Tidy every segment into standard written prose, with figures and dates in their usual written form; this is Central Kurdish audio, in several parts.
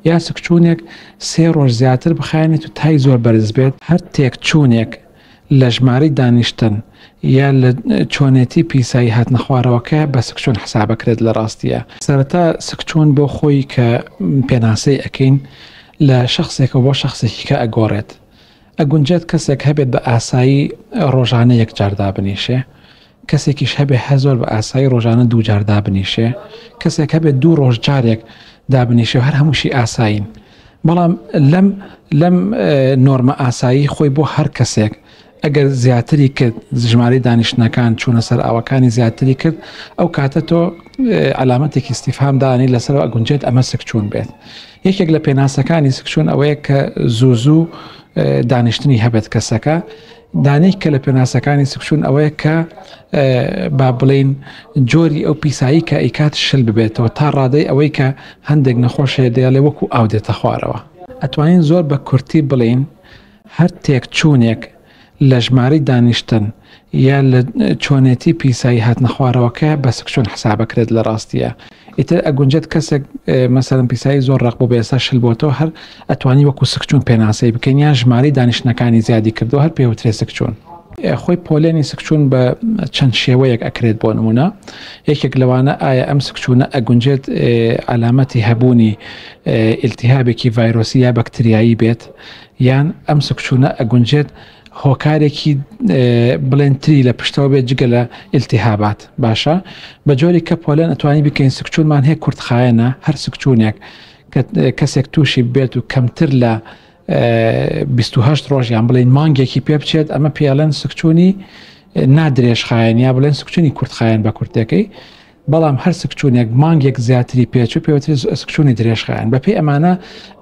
یا سکچوونێک سێ ڕۆژ زیاتر بخایەنێت و تای زۆر بەرز بێت. هەر تێکچوونێک لە ژمارەی دانیشتن یا لە چۆنێتی پیسایی هاتنە خوارەوەکە بە سکچوون حسابەکرێت لە ڕاستیە. سەرەتا سکچوون بۆ خۆی کە پێناسەی ئەکەین لە شەخسێکەوە بۆ شەخسێکی کە ئەگۆڕێت. ئەگونجێت کەسێک هەبێت بە ئاسایی ڕۆژانە یەک جار دابنیشێ، کەسێکیش هەبێ هەر زۆر بە ئاسایی ڕۆژانە دوو جار دابنیشێ، کەسێک هەبێت دوو ڕۆژ جارێک دابنیشێ و هەر هەمووشی ئاسایین. بەڵام لەم لەم نۆرمە ئاسایی خۆی بۆ هەر کەسێک ئەگەر زیاتری کرد ژمارەی دانیشتنەکان چوونە سەر ئاوەکانی زیاتری کرد ئەو کاتە تۆ علامەتێکی استفهام دانی لەسەر ئەگونجێت ئەمە سکچوون بێت. یەکێک لە پێناسەکانی سکچوون ئەوەیە کە زوو زوو دانیشتنی هەبێت کەسەکە دانێک کە لە پێناسەکانی سکچوون ئەوەیە کە با بڵین جۆری ئەو پیسایی کە ئەیکات شل ببێتەوە تا ڕادەی ئەوەی کە هەندێک نەخۆش هەیە دەیڵێ وەکو ئاو دێتە خوارەوە. ئەتوانین زۆر بە کورتی بڵێین هەر تێکچوونێک لە ژمارەی دانیشتن یا لە چۆنێتی پیسایی هاتنە خوارەوەکە بە سکچوون حسابەکرێت لە ڕاستیە ئیتر ئەگونجێت کەسێک مەسەلەن پیسایی زۆر ڕەق بوو بێ ئێستا شل بۆتەوە هەر ئەتوانی وەکو سکچوون پێناسەی بکەین یان ژمارەی دانیشتنەکانی زیادی کردووە هەر پێوترێ سکچوون. خۆی پۆلێنی سکچوون بە چەند شێوەیەک ئەکرێت بۆ نمونە یەکێک لەوانە ئایا ئەم سکچوونە ئەگونجێت عەلامەتی هەبوونی ئیلتیهابێکی ڤایرۆسی یا بەکتریایی بێت یان ئەم سکچوونە ئەگونجێت هۆکارێکی بڵێن تری لە پشتەوە بێت جگە لە ئیلتیهابات باشە بە جۆری کە پۆلێن ئەتوانی بکەین سکچوونمان هەیە کورتخایەنە هەر سکچوونێک کە کەسێک تووشی بێت و کەمتر لە 28 ڕۆژ یان بڵین مانگێکی پێ بچێت ئەمە پێڵێن سکچوونی نادرێژخایەن یا بڵێن سکچوونی کورتخایەن بە کورتەکەی بەڵام هەر سکچوونێک مانگێک زیاتری پێچوو پێوترێت سکچوونی درێژخایەن. بەپێی ئەمانە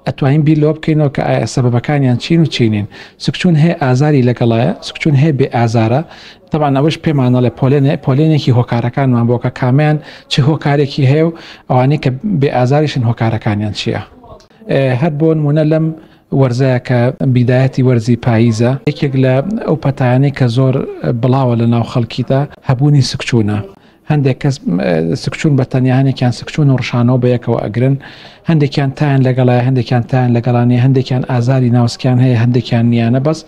ئەتوانین بیر لەوە بکەینەوە کە ئایا سەبەبەکانیان چین و چینین. سکچوون هەیە ئازاری لەگەڵایە، سکچوون هەیە بێ ئازارە. تەبعەن ئەوەش پێمان ئەڵێ پۆلێنێ پۆلێنێکی هۆکارەکانمان بۆ کە کامیان چ هۆکارێکی هەیە و ئەوانەی کە بێ ئازاریشن هۆکارەکانیان چییە. هەر بۆ نموونە لەم وەرزەیە کە بیدایەتی وەرزی پاییزە، یەکێک لە ئەو پەتایانەی کە زۆر بڵاوە لە ناو خەڵکیدا هەبوونی سکچوونە. هەندێک کەس سکچوون بە تەنیا هەنێکیان سکچوون و ڕشانەوە بە یەکەوە ئەگرن هەندێکیان تایان لەگەڵای هەندێکیان تایان لەگەڵانی هەندێکیان ئازاری ناوسکیان هەیە هەندێکیان نییانە بەس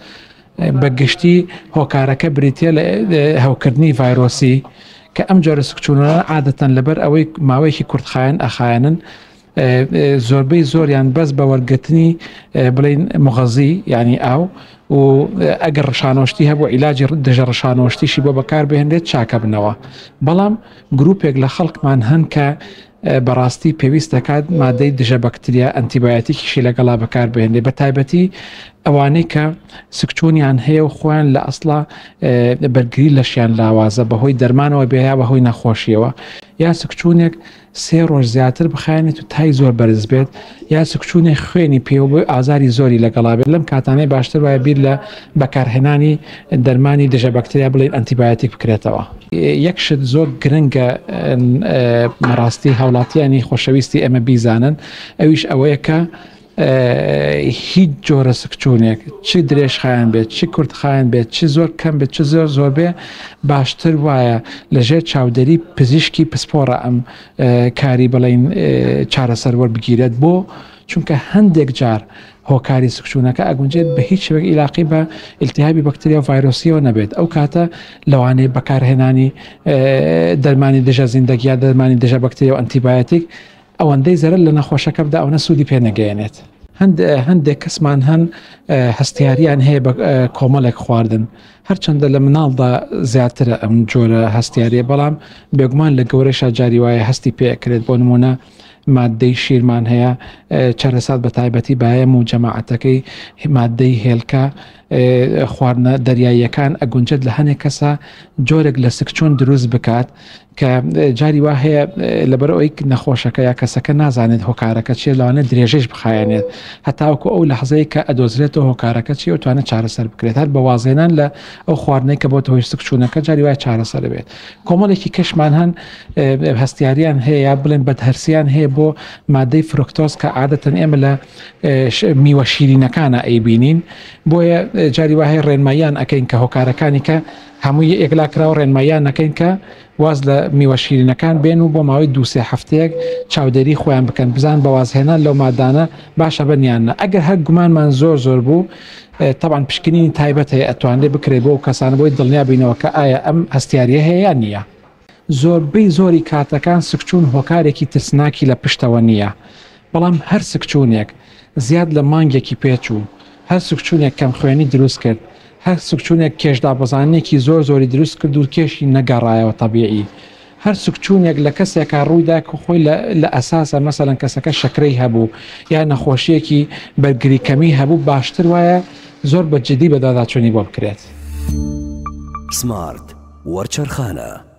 بە گشتی هۆکارەکە بریتە لە هەوکردنی ڤایرۆسی کە ئەم جۆرە سکچوونە عادەتەن لەبەر ئەوەی ماوەیەکی کورتخایەن ئەخایەنن زۆربەی زۆریان بەس بە وەرگرتنی بڵین مغەزی یعنی ئاو و ئەگەر ڕشانۆشتی هەبوو عیلاجی دژە ڕشانۆشتیشی بۆ بەکار بهێنرێت چاکە بنەوە بەڵام گروپێک لە خەڵکمان هەن کە بەڕاستی پێویست دەکات مادەی دژە بەکتریا ئەنتیبایەتیکیشی لەگەڵا بەکار بهێنێ بە تایبەتی ئەوانەی کە سکچوونیان هەیە و خۆیان لە ئەسڵا بەرگری لەشیان لاوازە بەهۆی دەرمانەوە بێ یا بەهۆی نەخۆشیەوە یا سکچوونێک سێ ڕۆژ زیاتر بخایەنێت و تای زۆر بەرز بێت یا سکچوونێک خوێنی پێوە بۆی ئازاری زۆری لەگەڵا بێت لەم کاتانەی باشتر وایە بیر لە بەکارهێنانی دەرمانی دژە بەکتریا بڵێن ئەنتیبایۆتیک بکرێتەوە. یەک شت زۆر گرنگە بەڕاستی هاوڵاتیانی خۆشەویستی ئێمە بیزانن ئەویش ئەوەیە کە هیچ جۆرە سکچوونێک چ درێژخایەن بێت چ کورتخایەن بێت چ زۆر کەم بێت چ زۆر زۆر بێ باشتر وایە لەژێر چاودێری پزیشکی پسپۆڕە ئەم کاری بڵین چارەسەر وەربگیرێت بۆ چونکە هەندێک جار هۆکاری سکچوونەکە ئەگونجێت بە هیچ شێوەیەک ئیلاقی بە ئیلتیهابی بەکتریا و ڤایرۆسیەوە نەبێت ئەو کاتە لەوانەیە بەکارهێنانی دەرمانی دژە زیندەگیا دەرمانی دژە بەکتریا و ئەنتیبایەتیک ئەوەندەی زەرەر لە نەخۆشەکە بدا ئەونە سوودی پێ نەگەیەنێت. هەندێک کەسمان هەن هەستیاریان هەیە بە کۆمەڵێک خواردن هەرچەندە لە مناڵدا زیاترە ئەم جۆرە هەستیاریە بەڵام بێگومان لە گەورەشا جاری وایە هەستی پێکرێت بۆ نمونە مادەی شیرمان هەیە چەرەسات بە تایبەتی بایەم و جەماعەتەکەی مادەی هێلکە خواردنە دەریاییەکان ئەگونجێت لە هەنێک کەسە جۆرێک لە سکچون دروست بکات کە جاری وا هەیە لەبەر ئەوەی نەخۆشەکە یا کەسەکە نازانێت هۆکارەکە چیە لەوانەیە درێژەش بخایەنێت هەتاوەکو ئەو لەحزەیە کە ئەدۆزرێتەوە هۆکارەکە چیە و توانێت چارەسەر بکرێت هەر بە وازهێنان لە ئەو خواردنەی کە بۆتە هۆی سکچوونەکە جاری وایە چارەسەر بێت. کۆمەڵێکی کەشمان هەن هەستیاریان هەیە یا بڵێن بەدهەرسیان هەیە بۆ مادەی فرۆکتۆز کە عادەتەن ئێمە لە میوە شیرینەکانە ئەیبینین، بۆیە جاری وا هەیە ڕێنماییان ئەکەین کە هۆکارەکانی کە هەمووی یەکلا کراوە ڕێنماییان نەکەین کە واز لە میوە شیرینەکان بێن و بۆ ماوەی دوو سێ هەفتەیەک چاودێری خۆیان بکەن بزان بە وازهێنان لەو مادانە باشە بن یان نا. ئەگەر هەر گومانمان زۆر زۆر بوو تەبعەن پشکنینی تایبەت هەیە ئەتوانرێت بکرێت بۆ ئەو کەسانە بۆی دڵنیا بینەوە کە ئایا ئەم هەستیاریە هەیە یان نییە. زۆربەی زۆری کاتەکان سکچوون هۆکارێکی ترسناکی لە پشتەوە نییە، بەڵام هەر سکچوونێک زیاد لە مانگێکی پێچوو، هەر سکچوونێک کەمخوێنی دروست کرد، هەر سکچوونێک کێشدابەزاندنێکی زۆر زۆری دروست کرد و کێشی نەگەڕایەوە تەبیعی، هەر سکچوونێک لە کەسێکا ڕوویدا کە خۆی لە ئەساسا مەسەلەن کەسەکە شەکرەی هەبوو یا نەخۆشییەکی بەرگری کەمی هەبوو باشتر وایە زۆر بە جدی بەدواداچوونی بۆ بکرێت. سمارت وەرچەرخانە.